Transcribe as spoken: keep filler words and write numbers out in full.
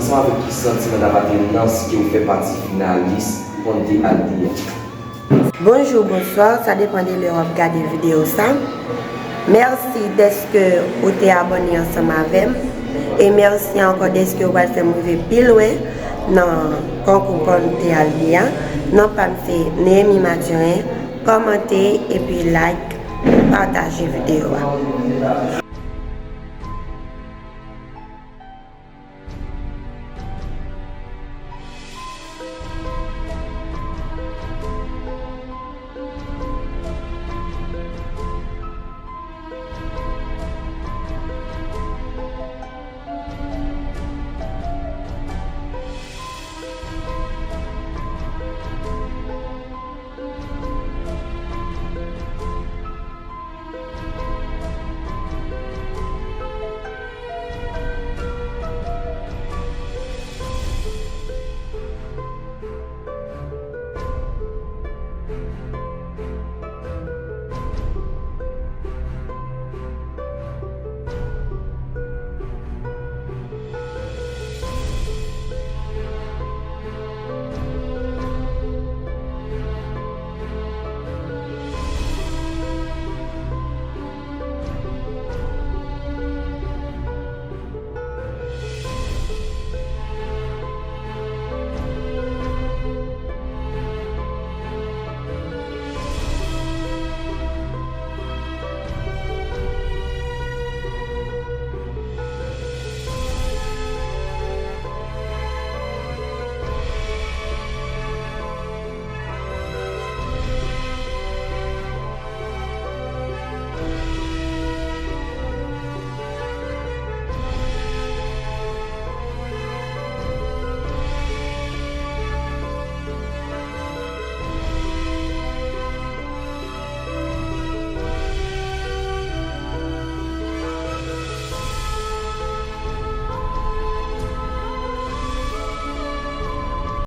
Avèk ki santiman dapatrenans ke w fè pati finalis Konte Aldi a? Bonjou, bonswa, sa depan de lè w ap gade videyo sa. Mèsi dèske ou te abòne ansanm avè m. E mèsi ankò dèske ou pral fè m rive pi lwen nan konkou Konte Aldi a. Non pa m se Néhémie Mathurin. Kòmante epi like, pataje videyo a.